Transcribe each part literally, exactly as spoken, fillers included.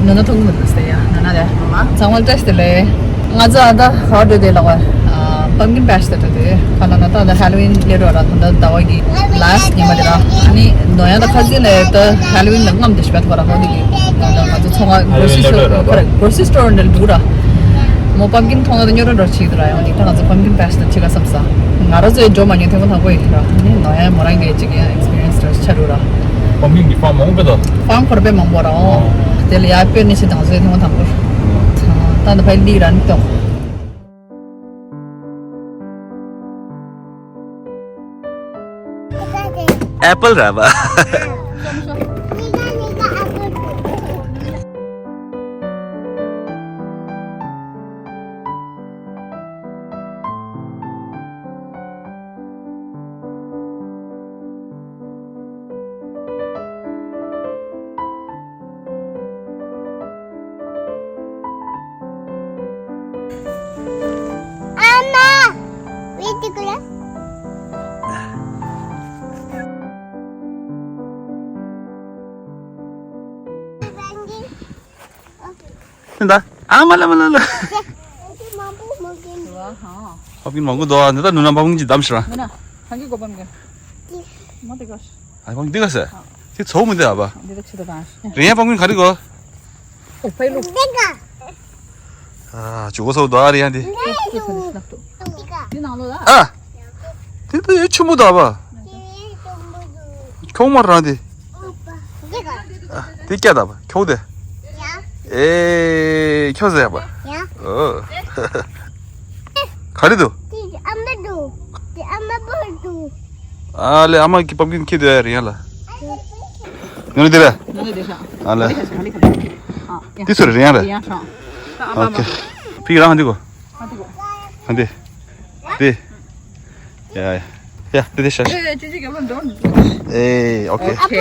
ནོ་ན་ཐུང་མི་འདུག་ཟེར་ཡ། ནོ་ན་ལེ། ཚང་མ་བཀྲ་ཤིས་བདེ་ལེགས། ང་ཚོ་ཨ་ད་ག་བར་འགྲོ་དེ་ལ་བ། Pumpkin Patch དེ་འགྲོ་དེ་ག་ལ་ན་ད་ད་Halloween སླེབས་འགྲོ་ར། ད་ད་ཟླ་བ་གི་last ཉི་མ་དེ་ར། ཨ་ནི་ནོ་ཡ་ད་ཁ་སང་ལས་ད་Halloween ལ་རྔམ་དེ་ཤི་བ་ཐོག་ར། ཧོ་དེ་གི་ད་ད་ང་ཚོ་ཚོང་ཁང་grocery store grocery store འདྲ་འདུག་ར། མོ་pumpkin མཐོང་ན་ད་ཉོ་ར་འགྲོ་ཆེ་གི་ར། ཡང་དེ་ད་ང་ཚོ་Pumpkin Patch དེ་ཆེ་ག་བསམ་ས། ང་ར་ཚོའི་འགྲོ་མ་ཉོ་ཐེངས་མ་དང་པོ་ཡིན་ར། ཨ་ནི་ནོ་ཡ་མོ་རང་གི་ཅིག་ཡང་experience འདྲ་ཆ་རུ་ར། Pumpkin གི་farm མང་པོ་དང་farm ཁོར་པའི་མང་པོ་ར། ཨོ་དེ་ལ་ཡ་དཔེ་ནི་ཆེ་དང་ཚོའི་ཐེངས་མ་དང་པོ། ད་ད་ཕའི་ལི་ར་ནི་ཏོག Apple ར་བ། ཨ་མ། བི་དི་ཀུ་ལ། ད་ཨ་མ་ལ་མ་ལ་ལ། ཕ་གིན་མང་པོ་འདུག་ཨ་ནི་ད་ནུ་ན་ཕ་གིན་གྱི་འདམ་ཤི་ར། ནུ་ན་ཕ་གིན་གོ་ཕ་གིན། མ་དེ་ག་ཨ་ཕ་གིན་འདི་ག་ཟེ། དེ་ཚོགས་མི་འདི་ཨ་བ། འདི་ད་ཆི་ད་ག་རེད་ཡ། ཕ་གིན་ག་རེ་གོ། ཨོ་ཕའི་ལུ། ཨ་ཇུ་གོ་སོ་འདུག་ཨ་རེད་ཡ་འདི། འདི་ནང་ལོ་ལ། ཨ། དེ་ད་ཡོད་ཆུ་མོ་འདུག་ཨ་བ། ཁྱོག་མ་རང་དེ། དེ་སྐྱ་དང་ཁྱོག་དེ། ཨེ་ཁྱོག་ཟེར་བ། ཨོ། ག་རེ་འདུག་ཨ་ལེ་ཨ་མ་གི་པབ་ཀིན་ཁྱེར་དུ་ཡ་རེད་ཡ་ལ། ནོ་ནི་དེ་རེད། ཨ་ལེ། དེ་ཚོ་རེད་ཡ་རེད། ཨོ་ཁེ། ཕི་རང་འདི་གོ། ཨ་འདི། དེ། ཡ་ཡ། ཡ་དེ་དེ་ཤ་ཤ། ཨེ་ཨོ་ཁེ། ཨོ་ཁེ།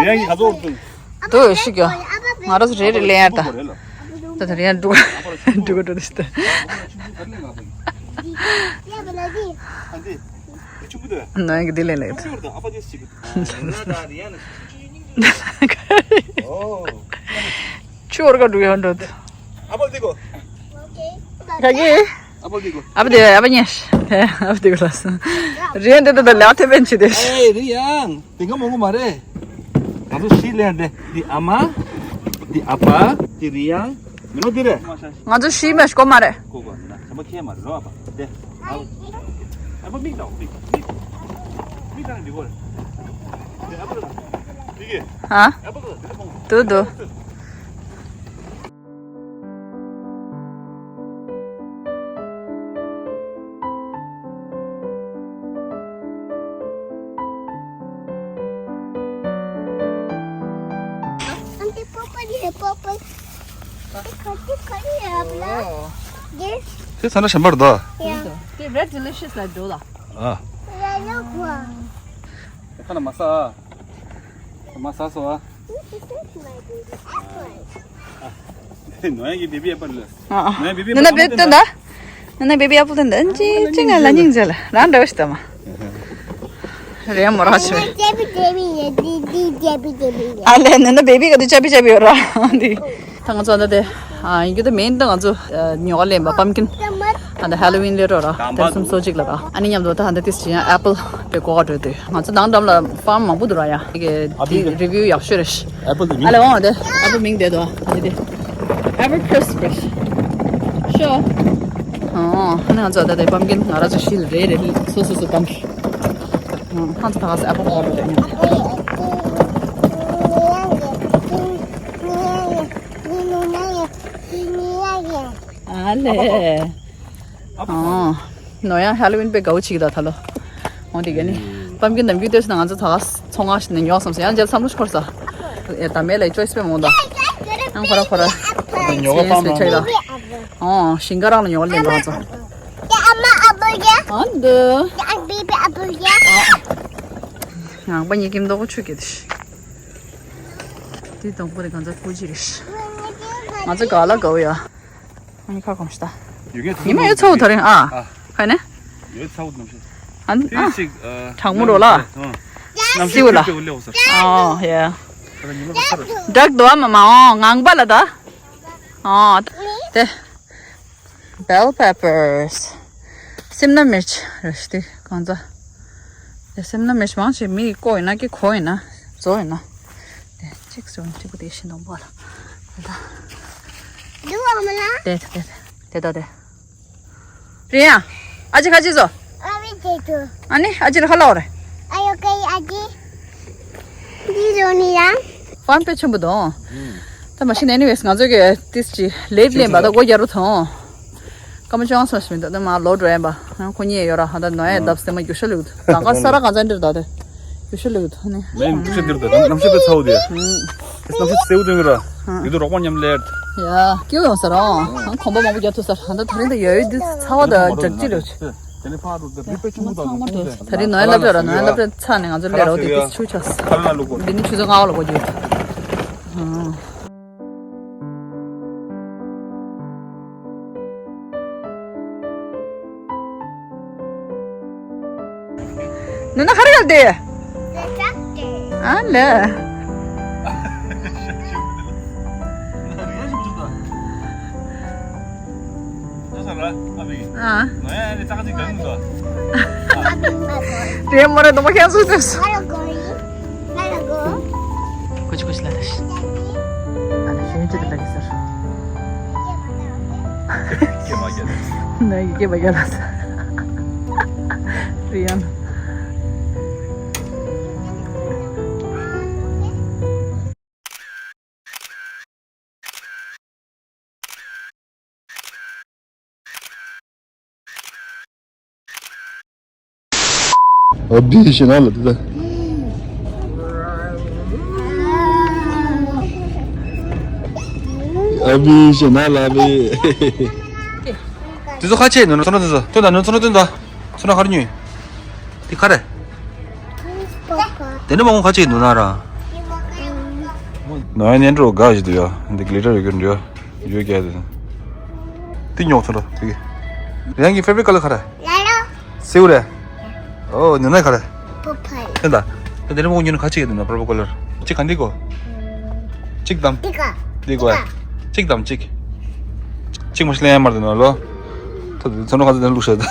རེ་ཡང་ག་ཚོད་འདུག་ཏོ་ཤི་ག་ང་ར་རེ་རེ་ལེ་ཡ་ད། ད་ད་རེ་ཡང་འགྲོ་འགྲོ་འགྲོ་འགྲོ་ད། ནང་གི་དེ་ལེ་ལེ་ད། ཆུ་བར་ག་འགྲོ་ཡང་འགྲོ་ད། ག་གི་ཨ་ཕ་དེ་ཨ་ཕ་ཉེ་ཤ། ཨ་ཕ་དེ་གོ་ལ་སོང་། རེད་འདི་ད་ལ་ཐེ་བན་ཆི་དེ་ཤ། ཨེ་རི་ཡང་དེ་ག་མོ་གོ་མ་རེད། ང་ཚོ་ཤི་ལེན་རེད། འདི་ཨ་མ། འདི་ཨ་ཕ། འདི་རི་ཡང་། མི་ནོ་འདི་རེད། ང་ཚོ་ཤི་མེ་ཤ་གོ་མ་རེད། གོ་གོ་ན་ཚ་མ་ཁྱེད་མ་རེད་ལོ། ཨ་ཕ་དེ་ཨ་ཕ་མིག་དང་མིག་མིག་མིག་དང་འདི་གོ་རེད། དེ་ཨ་ཕ་ལ་དེ་གི་ཨ་ཕ་ལ་དེ་མོ་དུ་དུ། དེ་ཚ་ན་ཞན་པར་དོ། དེ་Red Delicious ལ་འགྲོ་ལ། ཨ། ཁ་ན་མ་ས། མ་ས་སོ། ནོ་ཡ་གི་བེ་བི་ཨེ་པལ་ལ། ཨ་ཨ། ནོ་ཡ་བེ་བི་ཨེ་པལ་ནོ་ན་བེ་བི་ཏན་ད། ནོ་ན་བེ་བི་ཨེ་པལ་ཏན་ད། ཅི་ཅི་ང་ལ་སྙིང་རྗེ་ལ་རང་འདྲ་བ་ཞིག་ད་མ། རེད་མོ་ར་ཆེ། ཨ་ལེ་ནོ་ན་བེ་བི་ག་དུ་ཅ་པི་ཅ་པི་ཡོད་ར་འདི། ད་ང་ཚོ་ད་དེ། ཨ་ཡིན་རྒྱུ་དེ་མེན་ད་ང་ཚོ་ཉོ་ག་ལེན་པ་pumpkin ཨ་ད་Halloween ལས་རོ་ར་དེར་སུམ་སོ་གཅིག་ལ་ར། ཨ་ནི་མཉམ་དུ་ད་ཧ་ད་ཏིས་ཅི་ཡང་apple དེ་གོ་ག་འགྲོ་དུས་ང་ཚོ་དང་འགྲམ་ལ་farm མང་པོ་འདུག་ར་ཡ། དེ་གི་དེ་review ཡག་ཤོས་རེད། Apple དེ་མིང་ཨ་ལེ་འོང་དེ་apple མིང་དེ་དོ་ཨ་དེ་དེ་Evercrisp རེད། ཤོ། ཨ་ནི་ང་ཚོ་ད་དེ་pumpkin ང་ར་ཚོ་ཤི་ལ་རེད་རེད་སོ་སོ་སོ་pumpkin ང་ཚོ་ད་ག་ས་apple གོ་ག་འགྲོ་དུས། ཨ་ལེ། ཨོ། ནོ་ཡང་Halloween དཔེ་དགའ་བོ་ཅིག་ད་ད་ལོ། འོ་དེ་ག་ནི། pumpkin ནམ་རྒྱུན་ཏོག་ཙམ་ང་ཚོ་ད་ཚོང་ཁང་ཞིག་ནས་ཉོ་བསམ་སོང་ཡང་རྗེས་བསམ་བློ་ཞིག་འཁོར་ས། ཨེ་ད་མེད་ལ་choice དཔེ་མང་ད། ཡང་ཁོ་ར་ཁོ་ར། ཉོ་ག་པ་མང་པོ། ཨོ་ཞིང་ཁ་རང་ལ་ཉོ་ལེན་ང་ཚོ། ཨ་འདི། ངང་པ་ཉིད་ཀྱི་མདོག་ཆུ་སྐྱེས་ཏེ། དེ་དང་པོ་རེ་ང་ཚོ་ཀུ་ཅི་རེད། ང་ཚོ་ག་ལ་གའུ་ཡ། ཨ་ནི་ཁ་གོམས་ཤིག་ད། ཡོད་མཁན་ཉི་མ་ཡོད་ཚ་བོ་ད་རིང་ཨ། ཨ། ག་ནས། ཡོད་ཚ་བོ་ནམ་ཤེས། ཨ་ནི་ཨ། དེ་ཅིག་ཨ། གྲང་མོ་རོ་ལ། ཨ། ནམ་སིའུ་ལ། ཤེས་ཀྱི་ལེའོ་ཟེར། ཨ་ཡ། བསྒྲགས་འདུག་ཨ་མ་མ། ཨོ་ངང་པ་ལ་ད། ཨོ་དེ། bell peppers། སྲིམ་ན་མིར་ཆི་རེད་ཤི་དེ་གང་ཚ། དེ་སྲིམ་ན་མིར་ཆི་མང་ཆེ་མི་ཡི་ཀོ་ཡིན་ན་ཀི་གོ་ཡིན་ན་བཟོ་ཡིན་ན། དེ་གཅིག་བཟོ་ཡིན་གཅིག་པོ་དེ་ཤི་འདོང་པོ་ལ། དེ་ད། འདུག་ཨ་མ་ལ། དེ་དེ་དེ་དེ་ད་དེ། རེད་ཡ། ཨ་ཅེ་ཁ་ཅིག་བཟོ། ཨ་བི་དེ་ཚོ། ཨ་ནི་ཨ་ཅེ་ལ་ཁ་ལོག་རེད། ཨ་ཡོ་ཀེ་ཨ་ཅེ། འདི་བཟོ་ནི་ཡང་། ཧྥན་དཔེ་ཆེན་པོ་དང་། ད་མ་ཤི་ན་anyways ང་ཚོ་གི་ཏིས་ཅི་ལེབ་ལེན་པ་ད་སྒོ་རྒྱག་རུ་ཐོང་། སྐར་མ་བཅོ་ལྔ་སོང་ཞིག་མི་འདུག་ད་མ་ལོ་འགྲོ་ཡན་པ་ང་ཁོ་གཉིས་ཡོད་ར་ཧ་ད་ནོ་ཡ་ལྡབ་སེ་མ་རྒྱུ་ཤ་ལུག་ད་ག་ས་ར་ག་ཚ་འདིར་ད་དེ་རྒྱུ་ཤ་ལུག་ད་ནི་མེན་རྒྱུ་ཤ་འདིར་ད་གནམ་གཤིས་དཔེ་ཚ་བོ་དེ་གནམ་གཤིས་སེའུ་དོན་གི་ར་ཡུ་དུ་རོགས་པ་མཉམ་ལེར་ཡ་སྐྱིད་ཡོང་ས་ར་ཁོམ་པ་མང་པོ་རྒྱག་ཐུབ་ས་ར་ད་ད་རིང་ད་ཡོད་ཡོད་འདི་ཚ་བ་ད་འཇག་ཅི་རེད། དེ་ནས་ཕར་འགྲོ་དེ་མི་དཔེ་ཆུང་ངོ་དང་ཚང་མ་འགྲོ། ད་རིང་ནོ་ཡ་སློབ་གྲྭ་ར་ནོ་ཡ་སློབ་གྲྭ་ཚར་ནས་ང་ཚོ་སླེབས་རོགས་དེ་དེ་ཆུ་ཆགས་ཁ་ལ་ལ་ལུག་གོ་འདི་ནི་ཆུ་ཚོད་ལྔ་པ་ལ་གོ་རྒྱུ། ནུ་ན་ཁ་རེ་ཡོད་དེ། ཨ་ལེ། ཨ། རེད་མོ་རེད་དོ་མ་ཁྱེད་སུ་ཏེ། ཁོ་ཅི་ཁོ་ཅི་ལ་རེད། ཨ་ནི་ཤེས་ཡོན་ཅི་ལ་རེད་ཟེར། ཀྱེ་མ་རྒྱལ་ལ། ན་ཡི་ཀྱེ་མ་རྒྱལ་ལ་ཟེར། རེད་ཡང་། ཨ་བི་ཞེ་ན་ལ་དེ་ད། ཨ་བི་ཞེ་ན་ལ་བི། དེ་ཚོ་ཁ་ཆེ་ནོ་ཚོ་ན་དེ་ཚོ་ཐོན་ད་ནོ་ཚོ་ན་ཐོན་ད། ཚོ་ན་ག་རེ་ཉོས། དེ་ག་རེ། དེ་ནི་མ་འོང་ཁ་ཅིག་འདུག་ན་ར། ནོ་ཡ་ནན་འགྲོ་དགའ་ཞིག་འདུག་ཡ། འདི་གི་ལི་ཊར་ཡོད་ཀྱི་འདུག་ཡ། ཡོད་ཀྱི་ཡ་དེ། དེ་ཉོ་ཚོ་ར་དེ་གི། རང་གི་ཕེ་ཝ་རིཊ་ཀ་ལར་ག་རེ། སེའུ་རེད། ཨོ་ནི་ན་ག་རེ། ཕུར་པལ། དེ་ད། དེ་ནི་མ་འོང་ཉོ་ན་ཁ་ཅིག་འདུག་ན་པར་པལ་ཀ་ལར། ཅིག་ག་འདི་གོ། གཅིག་དམ། འདི་ག་གཅིག་གོ། འདི་ག་གཅིག་དམ་གཅིག་གཅིག་མ་ཤི་ལེན་ཡ་མར་དུ་ན་ལོ། ཐོ་དུ་ཚོ་ནོ་ཁ་ཚ་དེ་ལུག་ཤ་ད།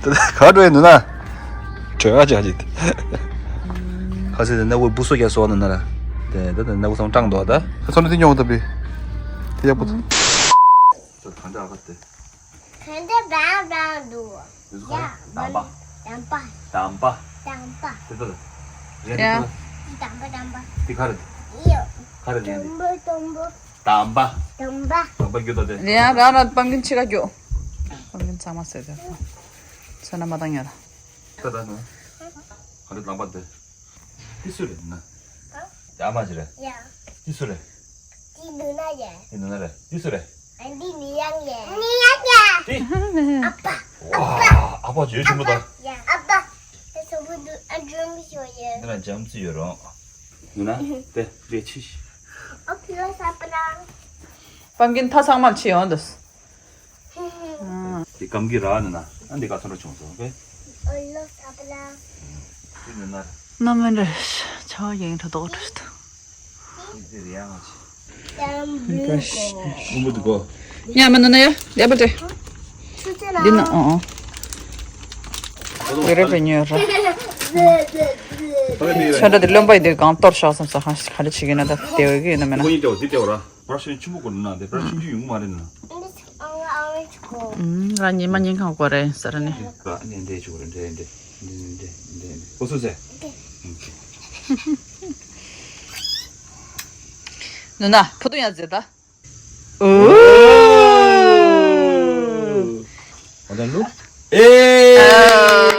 ག་འགྲོ་ཡ་ནུ་ན། གྲོས་ཨ་ཅག་ཅིག་ཁ་ཚ་དེ་ན་བུ་བུ་སོ་རྒྱ་སོ་ནུ་ན་ར། དེ་ད་དེ་ན་བུ་སོང་ཀྲང་དོ་ད། ཚོ་ནོ་དེ་ཉོ་ད་པི། དེ་ཡག་པོ་ད། ཚོ་ག་འདྲ་ཨ་ཁ་དེ། ག་འདྲ་བང་བང་འདུག་འདི་ཚོ་ག་རེ། དམ་པ། དམ་པ། དམ་པ། དམ་པ། དེ་ལྟར། རེད་ཡ། དེ་ལྟར། དམ་པ་དམ་པ། དེ་ག་རེ། ཡོ། ག་རེ་རེད། དུམ་བུ་དུམ་བུ། དམ་པ། དམ་པ། དམ་པ་རྒྱུ་དང་དེ། རེད་ཡ། རང་རང་པམ་ཀིན་ཕྱི་ཁ་རྒྱུ། པམ་ཀིན་ཚང་མ་ཟེར་ཏེ། ཚོད་ན་མ་བཏང་ཡ་ལ། ད་ད་ནི། ག་རེ་དམ་པ་དེ། འདི་སུ་རེད་ན། ཨ་མ་ཅི་རེད། ཡ། འདི་སུ་རེད། འདི་ནུ་ན་ཡ། འདི་ནུ་ན་རེད། འདི་སུ་རེད། ཨ་འདི་ནི་ཡང་ཡ། ནི་ཡང་ཡ། འདི། ཨ་པ། ཨ་པ། ཨ་པ་ཇོ་ཆུང་མོ་དང་། ཡ། ཨ་པ། ད་སོ་བུ་འདུ་ཨ་འཇམ་ཞོ་ཡ། འདི་ན་འཇམ་རྩི་ཡོད་རང་། ནུ་ན་དེ་རེ་ཆི། ཨོ་ཕི་ལོ་ས་པ་ན། པམ་ཀིན་ཐ་ཚང་མར་ཆི་ཡོང་འདུག་དེ་སྐམ་གི་ར་ནི་ན། ཨ་འདི་ག་ཚོད་ར་བྱུང་སོང་། ཨོ་ཁེ། ཨོ་ལོ་ས་པ་ལ། དེ་ནི་ན། ན་མེན་རེ། ཆ་ཡེང་ཐ་དོག་ཏུ་སྟ། དེ་རེ་ཡང་ཆི། ཀུམ་བུ་དུ་གོ། ཉ་མ་ན་ན་ཡ། ཡ་པ་ཏེ། འདི་ན་ཨོ་ཨོ། རེ་རེ་ཉོ་ར། ཆ་འདྲ་དེ་རློན་པ་ཡི་དེ་གང་གཏོར་བཞག་བསམ་ས་ག་རེ་བྱེད་ཀྱི་ན་ད་དེ་འོས་ཀྱི་ཡིན་ན་མེད་ན། འདི་ལྟ་བུ་ར། བར་ཤིང་ཆེན་པོ་སྐོར་ན་དེ་བར་ཤིང་ཆུ་ཡོང་མ་རེད་ན། ཨང་ཨང་ཆུ་གོ། ཨུམ། ར་ཉི་མ་ཉིན་གང་སྐོར་རེད་ཟེར་ནས། ར་ནས་འདྲེ་ཆུ་གོ་རེད་འདྲེ་འདྲེ་འདྲེ་འདྲེ་འདྲེ་འདྲེ་ཨོ་སུ་ཟེ། ནུ་ན་ཕུ་ཏུ་ཡ་ཟེ་ད། ཨོ། ཨོ་ད་ལུ། ཨེ།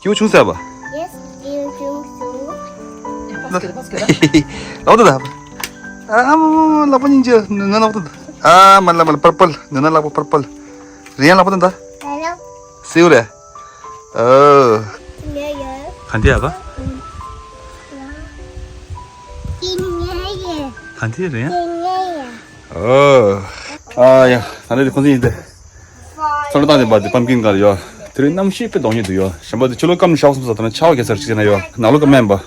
ཁྱེའུ་ཆུང་ཟེར་བ། Yes, ཁྱེའུ་ཆུང་ཟེར། ལོག་ཏུ་ད། ཨ་མ་མ་མ། ལག་པ་སྙིང་རྗེ། ནུ་ན་ལོག་ཏུ་ད། ཨ་མ་ལ་མ་ལ། པར་པལ། ནུ་ན་ལག་པ་པར་པལ། རེད་ཡ། ལག་པ་ཏུ་ད། སེའུ་རེད། ཨོ། ག་འདི་ཡ་བ། ག་འདི་རེད་ཡ། ཨོ། ཨ་ཡ། ད་ནི་དེ་ཁོང་ཚོ་ཡིན་ཏེ། ཚོར་བཏང་ནས་པ་དེ་པམ་ཀིན་གར་ཡོད། དེ་རིང་གནམ་གཤིས་དཔེ་གཏོང་ཉིད་དུ་ཡོད། གཞན་པ་དེ་ཕྱི་ལོགས་སྐམ་ནས་ཤག་སོང་ཙང་ད་ནི་ཆར་པ་གེ་སར་ཅིག་ན་ཡོད། ནང་ལོགས་སྐམ་མེད་པ།